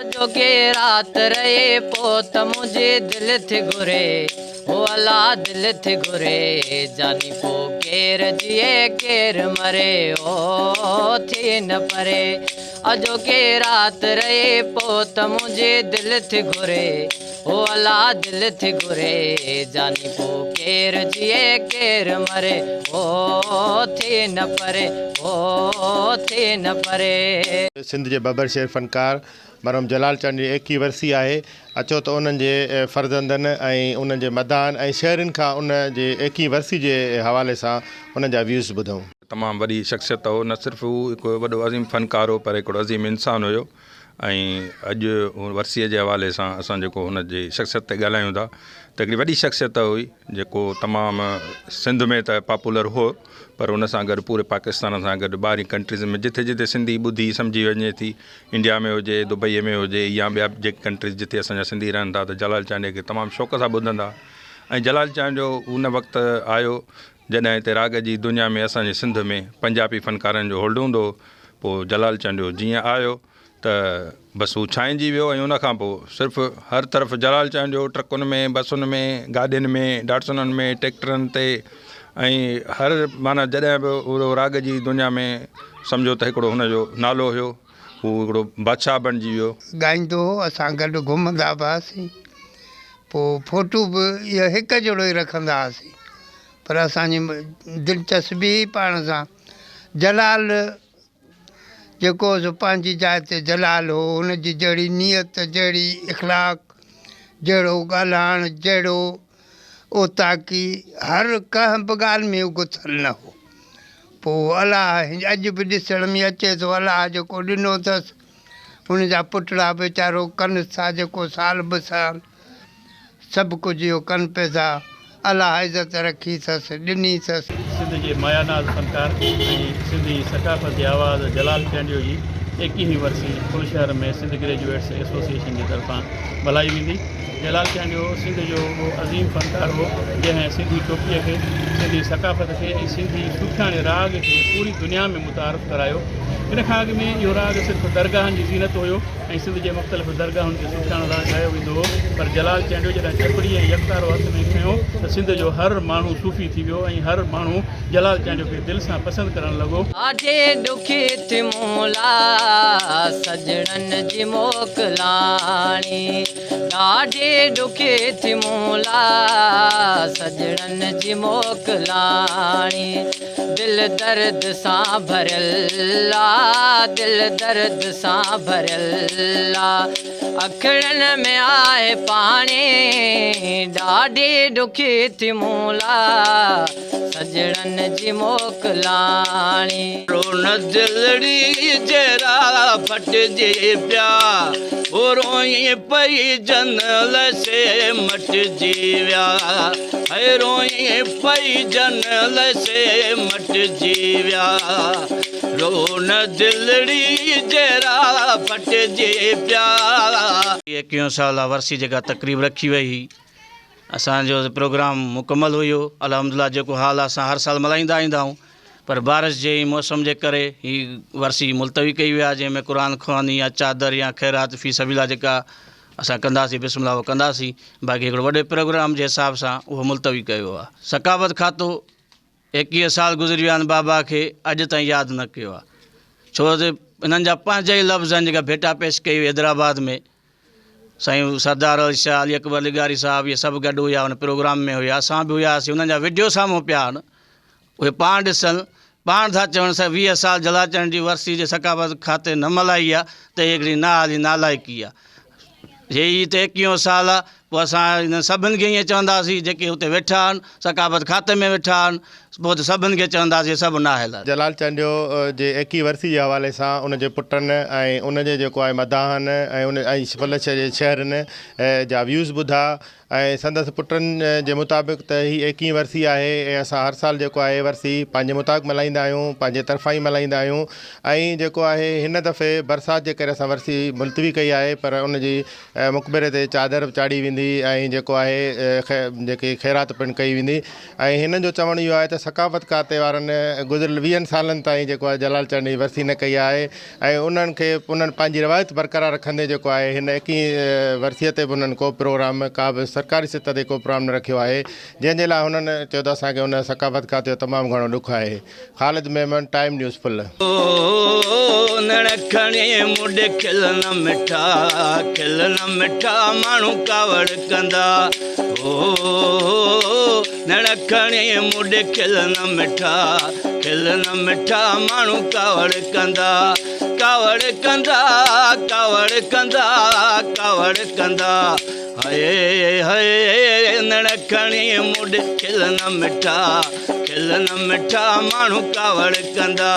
اڄوڪي رات رهي پو ته منهنجي دل ٿي گهري، او الا دل ٿي گهري، جاني پو ڪير جيئي ڪير مري، او ٿي نه پري. اڄوڪي رات رهي پو ته منهنجي دل ٿي گهري، او الا دل ٿي گهري، جاني پو ڪير جيئي ڪير مري، او ٿي نه پري، او ٿي نه پري. سنڌ جي ببر شير فنڪار مرحوم جلال چانڊيي جي ايڪيهه ورسي آهي، اچو ته انهن جي فرزندن ۽ انهن جي مداحن ۽ شهرين کان ان جي ايڪيهه ورسي جي حوالي سان انهن جا ويوز ٻڌون. تمام وڏي شخصيت هو، نه صرف هو هڪ وڏو عظيم فنڪار هو پر هڪڙو عظيم انسان هيو ۽ اڄ ورسيء جي حوالي سان اسان جيڪو هن جي شخصيت تي ڳالهايون ٿا ته هڪڙي وڏي شخصيت هئي جيڪو تمام سنڌ ۾ ته پاپولر هو پر ان سان گڏ پوري پاڪستان سان گڏ ٻاهرين ڪنٽريز ۾ جٿي جٿي سنڌي ٻڌي سمجهي وڃي ٿي انڊيا ۾ هجي دبئي ۾ هجي يا ٻيا جيڪي ڪنٽريز جٿي اسان جا سنڌي رهن ٿا ته جلال چانڊيي کي تمام شوق سان ٻڌندا ۽ جلال چانڊيو ان وقت آيو جڏهن هتي راڳ جي دنيا ۾ اسان جي سنڌ ۾ پنجابي فنڪارن جو هولڊ هوندو هو پوء جلال چانڊيو جيئن آيو ته بس هو ڇانئجي ويو ۽ ان کان پوء صرف هر طرف جلال چانڊيو ٽرڪن ۾ بسن ۾ گاڏين ۾ ڊاٽسنن ۾ ٽيڪٽرن تي ۽ هر معنيٰ جڏهن به اهو راڳ جي دنيا ۾ سمجهو ته هڪڙو هن جو نالو هيو هو هڪڙو بادشاهه بڻجي ويو. ڳائيندو هو اسان گڏ گهمندا به هئاسين پوء فوٽو به اهو هڪ جهڙو ئي رکندا هئاسين پر اسان جي دلچسپي هئي پاڻ سان جلال جيڪو سو پنهنجي جاء تي جلال هو، هن جي جهڙي نيت، جهڙي اخلاق، جهڙو ڳالهائڻ، جهڙو اوطاقي، هر ڪنهن به ڳالهه ۾ هو گٿل نه هو. پوء الله اڄ به ڏسڻ ۾ اچي ٿو، الله جيڪو ڏنو اٿس، هن جا پٽڙا به ويچارو ڪنس ٿا جيڪو سال به سال. سڀ ڪجهه اهو ڪن پئي ٿا. الله عزت رکي ٿس، ڏني ٿس. سنڌ جي ماياناز فنڪار ۽ سنڌي ثقافت جي آواز جلال چانڊيو جي ايڪيهين ورسي ڦل شهر ۾ سنڌ گريجوئيٽس ايسوسيئيشن جي طرفان ملهائي ويندي. جلال چانڊيو سنڌ جو اهو عظيم فنڪار هو جنهن سنڌي ٽوپيء کي، سنڌي ثقافت کي ۽ سنڌي صوفياڻي راڳ کي پوري دنيا ۾ متعارف ڪرايو. ان کان اڳ ۾ اهو راڳ صرف درگاهن جي زينت هيو. ۽ سنڌ جي مختلف درگاهن تي صوفياڻو راڳ ڳايو ويندو هو پر جلال چانڊيو جڏهن چپڙي ۽ يڪتارو هٿ ۾ کنيو ته سنڌ جو هر ماڻهو صوفي ٿي ويو ۽ هر ماڻهو جلال چانڊيو کي دل سان پسند ڪرڻ لڳو. ڏاڍي ڏکي ٿي مون لا سڄڻن جي موڪلاڻي ڏاڍي ڏکي ٿي مون لا سڄڻن جي موڪلاڻي. دل درد سان ڀريل آ دل درد سان ڀريل آ اکڙين ۾ آهي پاڻي ڏاڍي ڏکي ٿي مون لا سڄڻن جي موڪلاڻي. رون دلڙي جهڙا ڦٽجي پيا او روئين پئي جن لسي مٽجي ويا. هي روئين پئي جن لسي مٽجي ويا رو نه دلڙي جهڙا ڦٽجي پيا. ايڪيهون سال آ ورسي جيڪا تقريب رکي وئي هئي اسان جو پروگرام مڪمل هيو الحمدلله جيڪو حال آ اسان هر سال ملهائيندا ايندا آهيون پر بارش جي موسم جي ڪري هي ورسي ملتوي ڪئي وئي آ جنهن ۾ قرآن خواني يا چادر يا خيرات في سبيل الله جيڪا اسان ڪنداسين بسم الله اهو ڪنداسين باقي هڪڙو وڏي پروگرام جي حساب سان اهو ملتوي ڪيو ويو آهي ثقافت کاتو ايڪيهه سال گذري ويا آهن بابا کي اڄ تائين ياد نه ڪيو آهي ڇو ته انهن جا پنهنجا ئي لفظ آهن جيڪا ڀيٽا پيش ڪئي وئي حيدرآباد ۾ سائين سردار علي شاهه علي اڪبر لغاري صاحب اهي سڀ گڏ هيا ان پروگرام ۾ هيا اسان به هياسين انهن جا وڊيو سامهون پيا آهن اهي پاڻ ڏسن، پاڻ ٿا چون سائين 20 سال جلاچڻ جي ورسي جي ثقافت کاتي نه ملهائي آ ته هي هڪڙي نااهلي نالائقي آ. هي ئي ته ايڪيهون سال آ، پوء اسان انهن سڀن کي ائين چونداسين جيڪي اتي ويٺا آهن، ثقافت کاتي ۾ ويٺا آهن، پوء ته سڀن کي چونداسين سڀ نااهل آهن. جلال چانڊيو جي ايڪيهين ورسي جي حوالي سان ان جي پٽن ۽ ان جي جيڪو آهي مداحن ۽ ان ۽ فلش جي شهرين جا ويوز ٻڌا ۽ سندس پٽن جي مطابق ته هي ايڪيهين ورسي آهي ۽ اسان هر سال جيڪو آهي ورسي پنهنجي مطابق ملهائيندا آهيون پنهنجي طرفان ئي ملهائيندا آهيون ۽ جيڪو آهي هن دفعي برسات جي ڪري اسان ورسي ملتوي ڪئي آهي پر ان جي مقبري تي چادر به چاڙهي ويندي. ويندي ۽ جيڪو آهي جيڪي خيرات پڻ ڪئي ويندي ۽ هنن جو چوڻ اهو آهي ته ثقافت کاتي وارن گذريل ويهن سالن تائين جيڪو آهي جلال چانڊيي جي ورسي نه ڪئي آهي ۽ انهن کي انهن پنهنجي روايت برقرار رکندي جيڪو آهي هن ايڪيهين ورسيء تي به انهن ڪو پروگرام ڪا به سرڪاري سطح تي ڪو پروگرام نه رکيو آهي جنهن جي لاء هنن چيو ته اسان کي ان ثقافت کاتي جو تمام گهڻو ڏک آهي خالد ميمڻ ٽائيم نيوز ڦل. نيڻ کڻي مون ڏي کل نه مٺا، کل نه مٺا ماڻهو ڪاوڙ ڪندا هو. نيڻ کڻي مون ڏي کل نه مٺا، کل نه مٺا ماڻهو ڪاوڙ ڪندا، ڪاوڙ ڪندا، ڪاوڙ ڪندا، ڪاوڙ ڪندا. هئي هئي نيڻ کڻي مون ڏي کل نه مٺا، کل نه مٺا ماڻهو ڪاوڙ ڪندا.